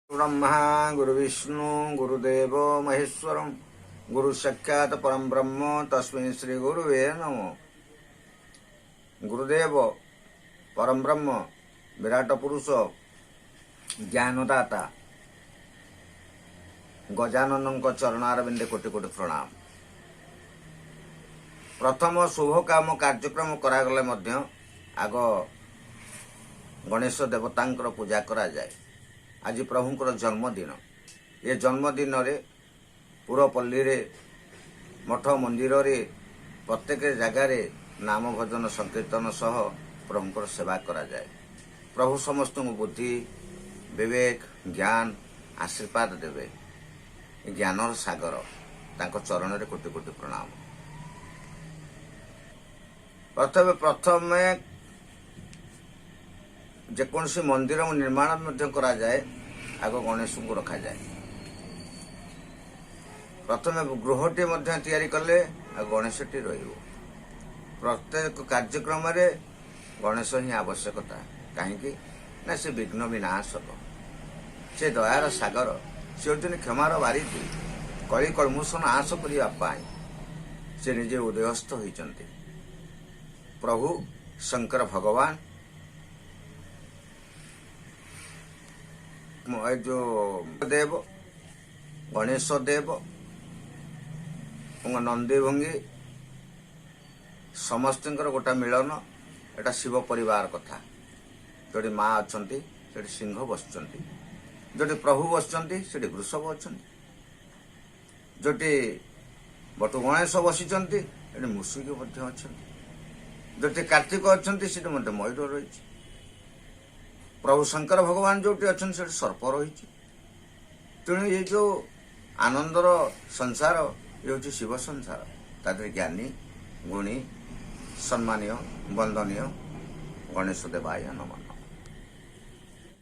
ବ୍ରହ୍ମା ଗୁରୁବିଷ୍ଣୁ ଗୁରୁଦେବ ମହେଶ୍ୱରಂ, ଗୁରୁ ସାକ୍ଷାତ ପରମ ବ୍ରହ୍ମ, ତସ୍ମୈ ଶ୍ରୀ ଗୁରୁବେ ନମଃ। ଗୁରୁଦେବ ପରମ ବ୍ରହ୍ମ, ବିରାଟ ପୁରୁଷ, ଜ୍ଞାନଦାତା ଗଜାନନଙ୍କ ଚରଣାରବିନ୍ଦେ କୋଟି କୋଟି ପ୍ରଣାମ। ପ୍ରଥମ ଶୁଭ କାମ କାର୍ଯ୍ୟକ୍ରମ କରାଗଲେ ମଧ୍ୟ ଆଗ ଗଣେଶ ଦେବତାଙ୍କର ପୂଜା କରାଯାଏ। ଆଜି ପ୍ରଭୁଙ୍କର ଜନ୍ମଦିନ। ଏ ଜନ୍ମଦିନରେ ପୁରପଲ୍ଲୀରେ, ମଠ ମନ୍ଦିରରେ, ପ୍ରତ୍ୟେକ ଜାଗାରେ ନାମ ଭଜନ ସଂକୀର୍ତ୍ତନ ସହ ପ୍ରଭୁଙ୍କର ସେବା କରାଯାଏ। ପ୍ରଭୁ ସମସ୍ତଙ୍କୁ ବୁଦ୍ଧି, ବିବେକ, ଜ୍ଞାନ, ଆଶୀର୍ବାଦ ଦେବେ। ଏ ଜ୍ଞାନର ସାଗର, ତାଙ୍କ ଚରଣରେ କୋଟି କୋଟି ପ୍ରଣାମ। ପ୍ରଥମେ ପ୍ରଥମେ ଯେକୌଣସି ମନ୍ଦିର ନିର୍ମାଣ ମଧ୍ୟ କରାଯାଏ, ଆଗ ଗଣେଶଙ୍କୁ ରଖାଯାଏ। ପ୍ରଥମେ ଗୃହଟି ମଧ୍ୟ ତିଆରି କଲେ ଆଉ ଗଣେଶଟି ରହିବ। ପ୍ରତ୍ୟେକ କାର୍ଯ୍ୟକ୍ରମରେ ଗଣେଶ ହିଁ ଆବଶ୍ୟକତା। କାହିଁକି ନା ସେ ବିଘ୍ନ ବିନାଶକ, ସେ ଦୟାର ସାଗର, ସେ ହେଉଛନ୍ତି କ୍ଷମାର ବାରିଧି। କଳି କଳ୍ମଷ ନାଶ କରିବା ପାଇଁ ସେ ନିଜେ ଉଦୟସ୍ଥ ହୋଇଛନ୍ତି। ପ୍ରଭୁ ଶଙ୍କର ଭଗବାନ, ଏ ଯୋଉ ଦେବ ଗଣେଶ ଦେବ ଏବଂ ନନ୍ଦୀଭଙ୍ଗୀ ସମସ୍ତଙ୍କର ଗୋଟା ମିଳନ। ଏଟା ଶିବ ପରିବାର କଥା। ଯୋଉଠି ମା ଅଛନ୍ତି ସେଠି ସିଂହ ବସୁଛନ୍ତି, ଯୋଉଠି ପ୍ରଭୁ ବସିଛନ୍ତି ସେଠି ବୃଷଭ ଅଛନ୍ତି, ଯୋଉଠି ବଟୁ ଗଣେଶ ବସିଛନ୍ତି ସେଠି ମୂଷିକ ମଧ୍ୟ ଅଛନ୍ତି, ଯୋଉଠି କାର୍ତ୍ତିକ ଅଛନ୍ତି ସେଠି ମଧ୍ୟ ମୟୂର ରହିଛି, ପ୍ରଭୁ ଶଙ୍କର ଭଗବାନ ଯୋଉଠି ଅଛନ୍ତି ସେଠି ସର୍ପ ରହିଛି। ତେଣୁ ଏ ଯୋଉ ଆନନ୍ଦର ସଂସାର, ଏ ହେଉଛି ଶିବ ସଂସାର। ତା ଦେହରେ ଜ୍ଞାନୀ, ଗୁଣୀ, ସମ୍ମାନୀୟ, ବନ୍ଦନୀୟ ଗଣେଶ ଦେବାୟ ନମଃ।